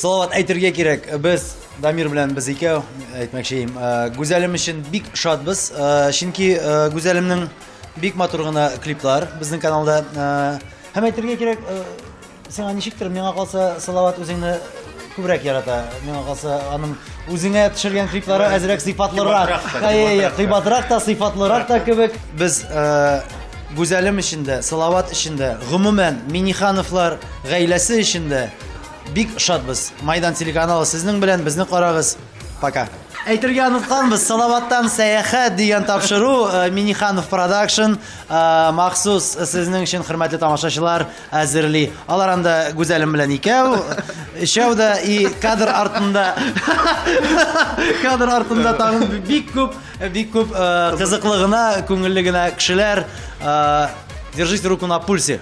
Салават, әйтергә кирәк, без Дамир белән без икәү, әйтмәкче идем, Гүзәлем өчен бик шатбыз, чөнки Гүзәлемнең бик матур гына клиплар безнең каналда. Һәм әйтергә кирәк, сиңа ничектер, миңа калса, Салават үзеңне күбрәк ярата. Миңа калса, аның үзеңә төшергән клиплары әзрәк сыйфатлырак. Кыйбатрак та, сыйфатлырак та кебек. Без Гүзәлем өчен дә, Салават өчен дә, гомумән, Минихановлар гаиләсе өчен дә Бик шатбыз. Майдан телеканалы сезнең белән, безне карагыз. Пока. Әйтергә онытканбыз, Салаваттан сәяхәт дигән тапшыру э, Миниханов продакшн э, махсус сезнең өчен хөрмәтле тамашачылар әзерли. Алар анда Гүзәлем белән икәү, өчәү дә и кадр артында кадр артында тагын бик күп, бик күп э, кызыклы гына, күңелле генә кешеләр. Держите руку на пульсе.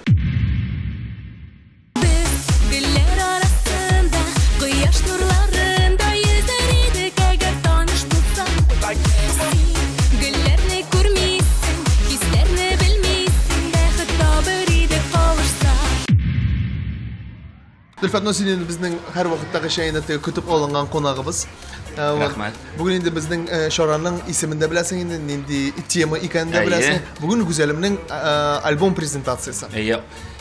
Без гөлләр арасында, кояш нурларында йөзәр идек, әгәр таныш булсак. Син гөлләрне күрмисең, хисләрне белмисең, бәхет табыр идек кавышсак. Зөлфәт, ну син инде безнең һәрвакыттагыча инде теге көтеп алынган кунагыбыз. Э, вот. Рәхмәт. Бүген инде безнең э, чараның исемен дә беләсең инде, нинди тема икәнен дә Әйе. беләсең. Бүген Гүзәлемнең э, альбом презентациясе. Әйе.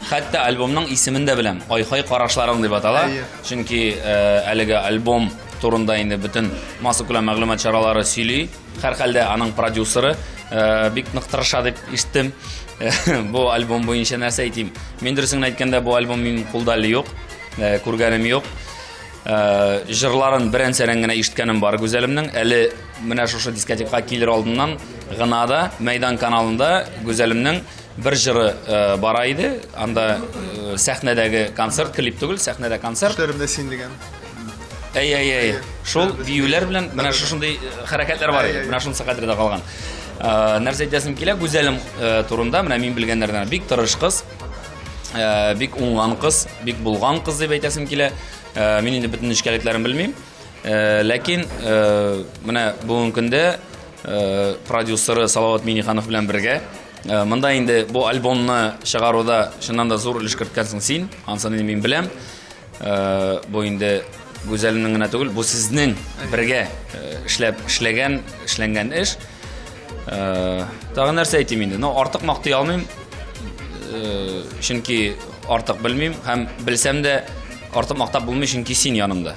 Хәтта альбомның исемен дә беләм. Ай-хай карашларың дип атала. Әйе. Чөнки э, әлеге альбом турында инде бөтен массакүләм мәгълүмат чаралары сөйли. Һәрхәлдә аның продюсеры э, бик нык тырыша дип ишеттем. Бу альбом буенча нәрсә әйтим? Мин дөресен генә әйткәндә, бу альбом минем кулда әле юк, э, күргәнем юк. Э, җырларын берән-сәрән генә ишеткәнем бар Гүзәлемнең. Әле менә шушы дискотекага килер алдыннан гына да Мәйдан каналында Гүзәлемнең бер җыры э, бара иде. Анда э, сәхнәдәге концерт, клип түгел, сәхнәдә концерт. Төшләремдә син дигән. Әй, әй, әй. Шул биюләр белән менә шушындый хәрәкәтләр бар иде. Менә шунысы хәтердә калган. Нәрсә әйтәсем килә, Гүзәлем турында менә мин белгәннәрдән бик тырыш кыз, бик уңган кыз, бик булган кыз дип әйтәсем килә. Мин инде бөтен нечкәлекләрен белмим. Ләкин менә бүгенге көндә продюсеры Салават Миниханов белән бергә монда инде бу альбомны чыгаруда чыннан да зур өлеш керткәнсең син, анысын инде мин беләм. Бу инде Гүзәлнең генә түгел, бу сезнең бергә эшләп эшләгән, эшләнгән эш. Тагын нәрсә әйтим инде? Ну, артык мактый алмыйм. Чөнки артык белмим һәм белсәм дә артык мактап булмый, чөнки син янымда.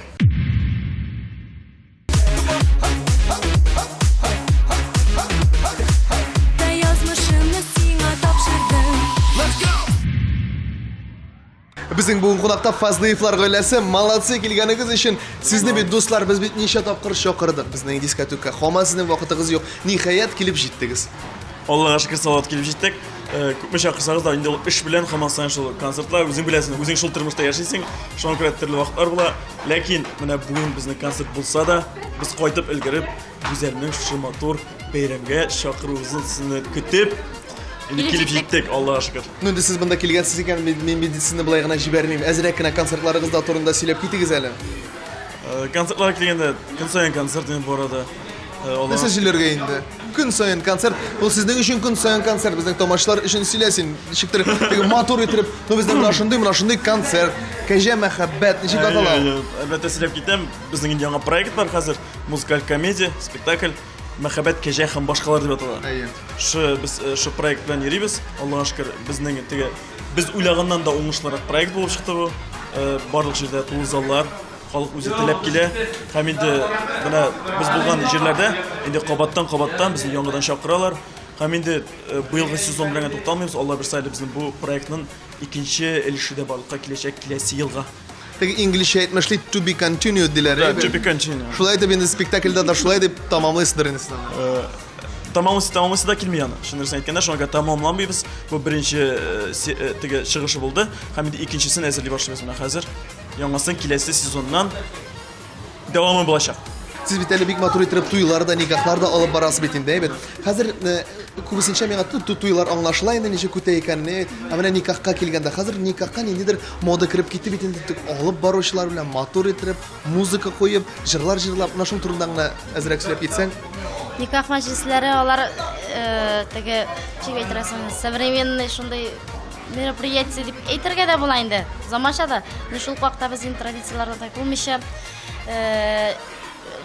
Язмышымны сиңа тапшырдым. Безнең бүген кунакта Фазлыевлар гаиләсе. Молодцы килгәнегез өчен. Сезне бит, дуслар, без бит ничә тапкыр чакырдык безнең дискотекка. Һаман сезнең вакытыгыз юк. Ниһаять килеп җиттегез. Аллага шөкер, салават килеп җиттек. Э, күпме чакырсагыз да, инде ул эш белән һаман саен шул концертлар, үзең беләсең, үзең шул тормышта яшисең, шуңа күрә төрле вакытлар була. Ләкин менә бүген безнең концерт булса да, без кайтып өлгереп, Гүзәлнең шушы матур бәйрәмгә чакыруыбызны сезне көтеп, инде килеп җиттек, Аллага шөкер. Ну инде сез монда килгәнсез икән, мин, мин бит сезне болай гына җибәрмим. Әзрәк кенә концертларыгыз да турында сөйләп китегез әле. Э, концертларга килгәндә, көн саен концерт инде бу арада. Э, Аллага Нәрсә сөйләргә инде? Көн саен концерт. Ул сезнең өчен көн саен концерт, безнең тамашачылар өчен сөйлә син. Ничектер теге матур итеп, ну безнең менә шундый, менә шундый концерт. Кәҗә мәхәббәт ничек атала? Әйе, әлбәттә сөйләп китәм. Безнең инде яңа проект бар хәзер. Музыкаль комедия, спектакль. Мәхәббәт, кәҗә һәм башкалар дип атала. Әйе. Шы без э, шы проект белән йөрибез. Аллага шөкер, безнең теге без уйлаганнан да уңышлырак проект булып чыкты бу. Э, барлык җирдә тулы заллар, халык үзе теләп килә. Һәм инде менә без булган җирләрдә инде кабаттан-кабаттан безне яңадан чакыралар. Һәм инде э, быелгы сезон белән генә тукталмыйбыз. Алла бирсә, әле безнең бу проектның икенче өлеше дә барлыкка киләчәк киләсе елга. Теге инглизчә әйтмешли to be continued диләр. Да, to be continued. Шулай итеп инде спектакльдә дә шулай дип тәмамлыйсыздыр инде сез аны. Э, тәмамлыйсы тәмамлыйсы да килми аны. Чын дөресен әйткәндә, шуңа күрә тәмамламыйбыз. Бу беренче э, э, теге чыгышы булды. Һәм инде икенчесен әзерли башлыйбыз менә хәзер. Яңасын киләсе сезоннан дәвамы булачак. Сез бит әле бик матур итеп туйлар да, никахлар да алып барасыз бит инде, әйбәт. Хәзер э, күбесенчә миңа туйлар аңлашыла инде ничек үтә икәнен. Ә менә никахка килгәндә, хәзер никахка ниндидер мода кереп китте бит инде, алып баручылар белән матур итеп, музыка куеп, җырлар җырлап, менә шул турында гына әзрәк сөйләп китсәң. Никах мәҗлесләре алар э, теге, ничек әйтергә соң, современный шундый. мероприятие дип әйтергә дә була инде. Заманча да. Но шул ук вакытта без инде традицияләрдән тайпылмыйча,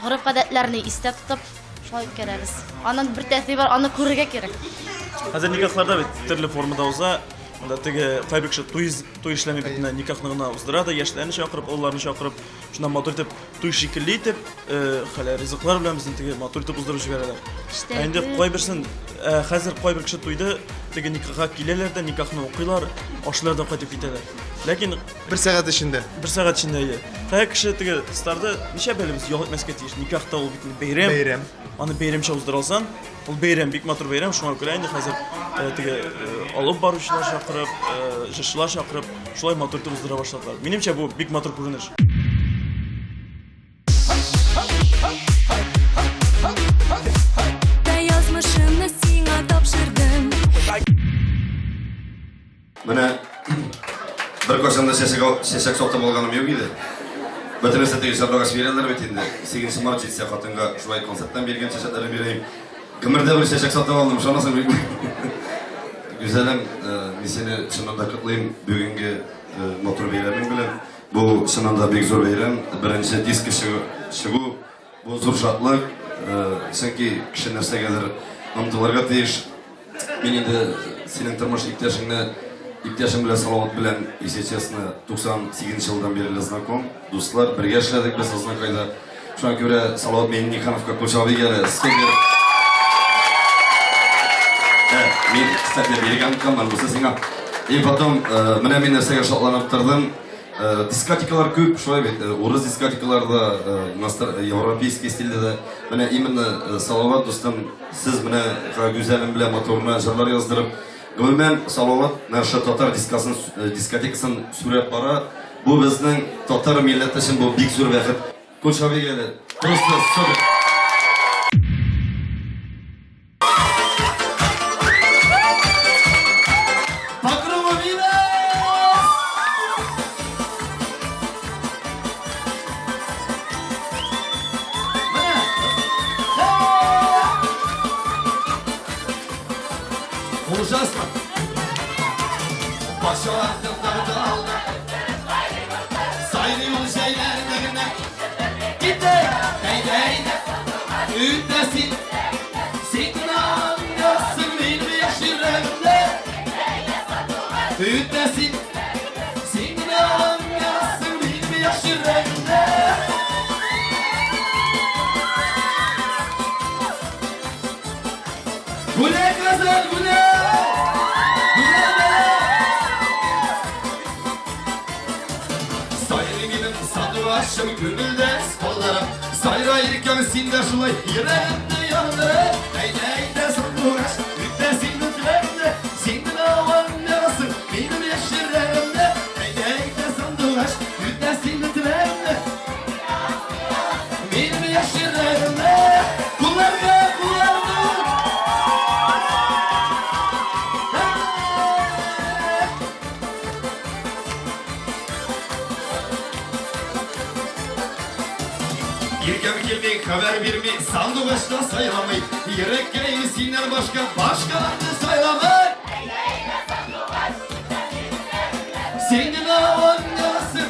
гореф-гадәтләрне истә тотып, шулай үткәрәбез. Аның бер тәэсире бар, аны күрергә кирәк. Хәзер никахларда бит төрле формада уза. Монда теге кайбер кеше туй туй эшләми бит, менә никахны гына уздыра да, яшьләрне чакырып, олыларны чакырып, шуннан матур итеп туй шикелле итеп, хәләл ризыклар белән безнең теге матур итеп уздырып җибәрәләр. Ә инде кайберсен, хәзер кайбер кеше туйда теге никахка киләләр дә, никахны укыйлар, ашлар да кайтып китәләр. Ләкин бер сәгать эчендә. Бер сәгать эчендә, әйе. Кая кеше теге старда ничә әле без ял итмәскә тиеш. Никах та ул бит инде бәйрәм. Бәйрәм. Аны бәйрәмчә уздыра алсаң, ул бәйрәм, бик матур бәйрәм. Шуңа күрә инде хәзер теге алып баручылар чакырып, җырчылар чакырып, шулай матур итеп уздыра башладылар. Минемчә, бу бик матур күренеш. Язмышымны сиңа тапшырдым. Менә беркайчан да чәчәк, чәчәк сатып алганым юк иде. Бөтенесе теге сандугач бирәләр бит инде. 8 март җитсә хатынга шулай концерттан биргән чәчәкләрне бирәем. Гомердә бер чәчәк сатып алдым, ышанасың бит. Гүзәлем, мин сине чыннан да котлыйм бүгенге матур бәйрәмең белән. Бу чыннан да бик зур бәйрәм. Беренче диск чыгу бу зур шатлык. Чөнки кеше нәрсәгәдер омтылырга тиеш. Мин инде синең тормыш иптәшеңне, иптәшең белән Салават белән, если честно, 98 елдан бирле знаком, дуслар, бергә эшләдек без Азнакайда. Шуңа күрә Салават Миңнехановка кул чабыйк әле, супер. Ә, мин, кстати, биргән онытканмын, бусы сиңа. И потом, менә мин нәрсәгә шатланып тордым. Дискотекалар күп, шулай бит, урыс дискотекалары да, европейский стильдә дә. Менә именно Салават дустым, сез менә Гүзәлем белән матур гына җырлар яздырып, гомумән, Салават менә шушы татар дискасын, дискотекасын сүрәп бара. Бу безнең татар милләте өчен бу бик зур бәхет. Кул чабыйк әле. Просто супер. Ужасно. Башы артында далда. Сайрый ул җәйләрдә генә. Киттек! Әйдә, әйдә. Үтә син. Син генә аңларсың минем яшь йөрәгемдә. Үтә син. Син генә аңларсың минем яшь йөрәгемдә. Гүлә, Казан, гүлә! Гүлә, бәлә! Сайрый минем сандугачым күңелдә калдырып. Сайра иркәм син дә шулай йөрәгемне яндырып. Әйдә, әйдә, сандугач, үтә синең теләгемне. Син генә аңларсың минем яшь йөрәгемне. Әйдә, әйдә, сандугач, үтә синең теләгемне. Минем яшь йөрәгемне. Кулларга, кулларга! Иркәм килми, хәбәр бирми, сандугач та сайрамый. Йөрәккәем синнән башка, башкаларны сайламый. Син генә аңларсың.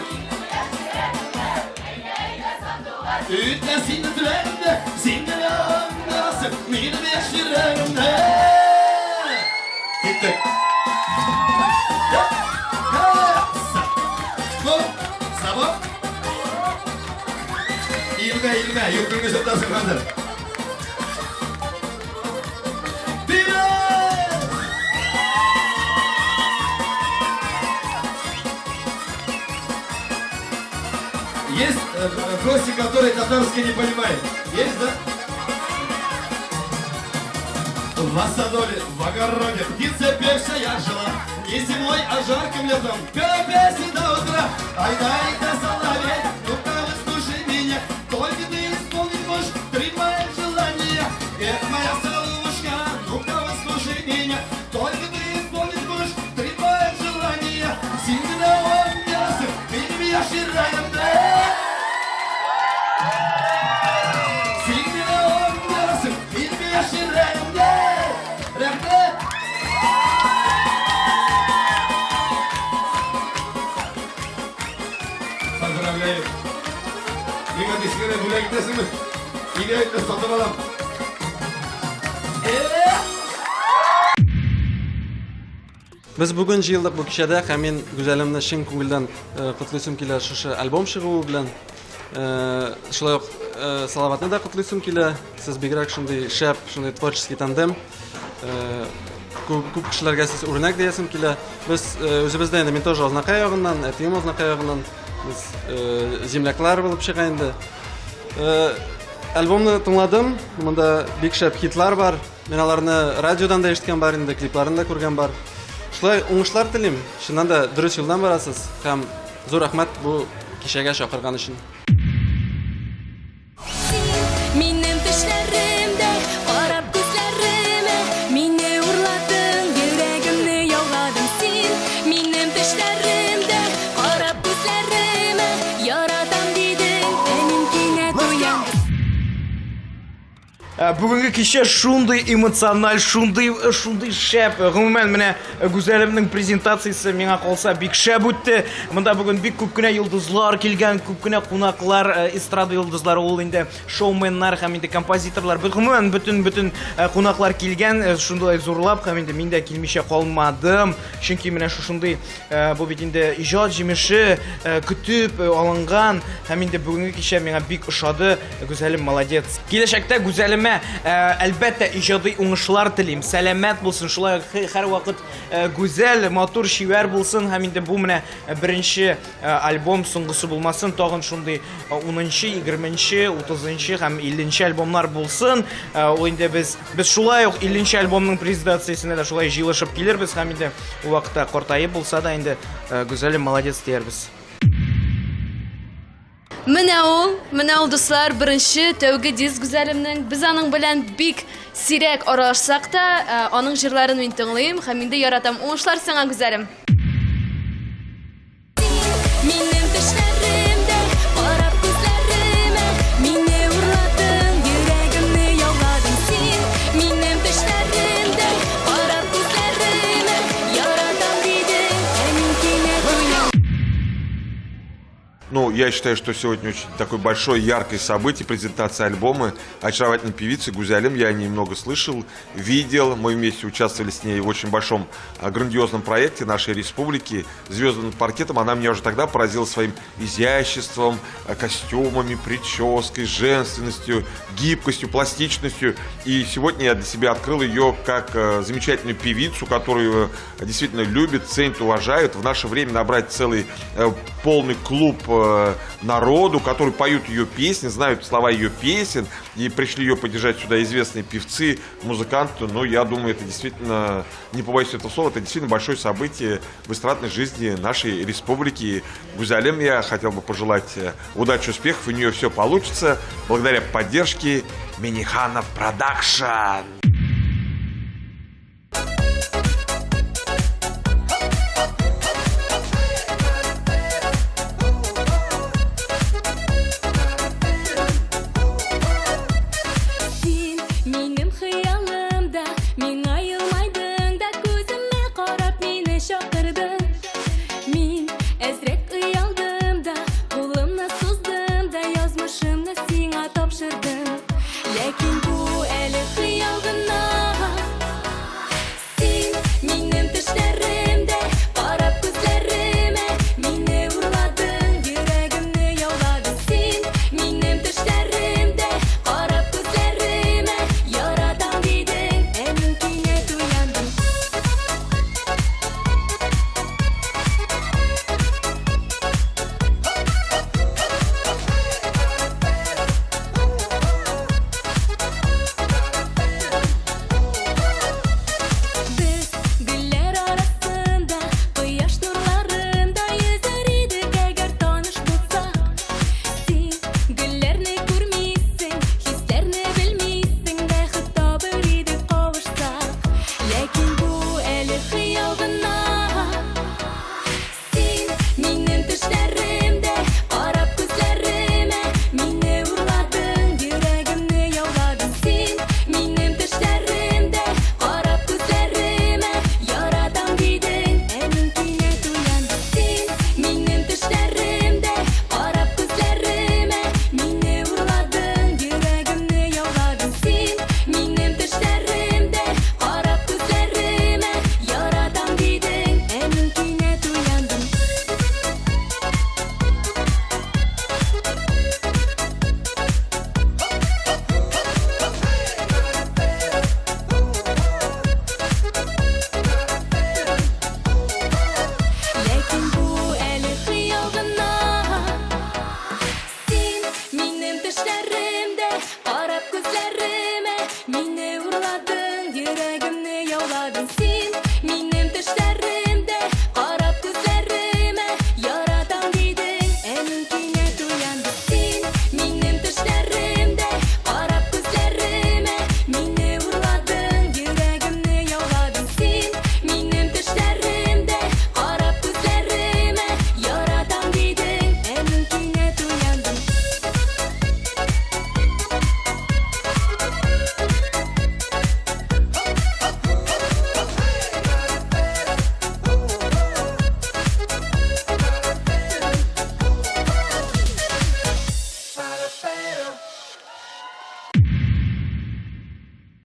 Үтә синең теләгемне, син генә аңларсың, минем яшь йөрәгемне. Киттек. Сабак. Илмә, илмә, юкыңны шытасың хәзер. Вперед! Есть гости, которые татарский не понимают? Есть, да? В садове, в огороде птица певчая жила. Не зимой, а жарким летом пела песни до утра. Ай да, ай да, соловей, ну-ка выслушай меня. Только ты исполнить можешь три моих желания. Эх, моя соловушка, ну-ка выслушай меня. Только ты исполнить можешь три моих желания. Син генә аңларсың минем яшь йөрәгемне. Син генә аңларсың минем яшь йөрәгемне. Рәхмәт! Беләсеңме? Нигә әйтмә, сатып алам. Без бүген җыелдык бу кичәдә һәм мин Гүзәлемне чын күңелдән э, котлыйсым килә шушы альбом чыгуы белән. Э, шулай ук э, Салаватны да котлыйсым килә. Сез бигрәк шундый шәп, шундый творческий тандем. Күп, күп кешеләргә сез үрнәк диясем килә. Без үзебез дә инде мин тоже Азнакай ягыннан, әтием Азнакай ягыннан. Без земляклар булып чыга инде. Альбомны тыңладым. Монда бик шәп хитлар бар. Мин аларны радиодан да ишеткән бар инде, клипларын да күргән бар. Шулай уңышлар телим. Чыннан да дөрес юлдан барасыз һәм зур рәхмәт бу кичәгә чакырган өчен. Минем тешләремдә, карап күзләремә, мине урладың, йөрәгемне яуладың син. Минем тешләремдә, карап күзләремә, яратам дидең, ә мин кинәт уяндым. Ә, бүгенге кичә шундый эмоциональ, шундый э, шундый шәп. Э, гомумән, менә э, Гүзәлемнең презентациясе миңа калса бик шәп үтте. Монда бүген бик күп кенә йолдызлар килгән, күп кенә кунаклар, эстрада йолдызлары, ул инде шоуменнар һәм инде композиторлар. Гомумән, бөтен-бөтен кунаклар килгән, шундый зурлап һәм инде мин дә килмичә калмадым. Чөнки менә шушындый Э, бу бит инде иҗат җимеше э, көтеп э, алынган һәм инде бүгенге кичә миңа бик ошады. Гүзәлем молодец. Киләчәктә Гүзәлемә әлбәттә иҗади уңышлар телим. Сәламәт булсын, шулай һәрвакыт гүзәл, матур, чибәр булсын һәм инде бу менә беренче альбом соңгысы булмасын, тагын шундый 10-нчы, 20-нче, 30-нчы һәм 50-нче альбомнар булсын. Ул инде без без шулай ук 50-нче альбомның презентациясенә дә шулай җыелышып килербез һәм инде Ул вакытта картаеп булса да инде э, Гүзәлем молодец диярбез. Менә ул, менә ул дуслар, беренче тәүге диск Гүзәлемнең. Без аның белән бик сирәк аралашсак та, э, аның җырларын мин тыңлыйм һәм инде яратам. Уңышлар сиңа, Гүзәлем! Минем тешләремдә, карап күзләремә, мине урладың, йөрәгемне яуладың син. Минем тешләремдә, карап күзләремә, яратам дидең, ә мин кинәт уяндым. Ну, я считаю, что сегодня очень такое большое, яркое событие, презентация альбома очаровательной певицы Гузялем. Я о ней много слышал, видел. Мы вместе участвовали с ней в очень большом а, грандиозном проекте нашей республики «Звезды над паркетом». Она меня уже тогда поразила своим изяществом, а, костюмами, прической, женственностью, гибкостью, пластичностью. И сегодня я для себя открыл ее как э, замечательную певицу, которую э, действительно любит, ценит, уважают. В наше время набрать целый э, полный клуб народу, который поют ее песни, знают слова ее песен, и пришли ее поддержать сюда известные певцы, музыканты. Но я думаю, это действительно, не побоюсь этого слова, это действительно большое событие в эстрадной жизни нашей республики. Гузалем я хотел бы пожелать удачи, успехов, у нее все получится благодаря поддержке Миниханов Продакшн. Син минем хыялымда, миңа елмайдың да, күземә карап мине чакырдың. Мин әзрәк оялдым да, кулымны суздым да, язмышымны сиңа тапшырдым. Ләкин бу әле хыял гына. Син минем төшләремдә, карап күзләремә, мине урладың, йөрәгемне яуладың. Син минем төшләремдә, карап күзләремә, яратам дидең, ә мин кинәт уяндым. төшләремдә, карап күзләремә.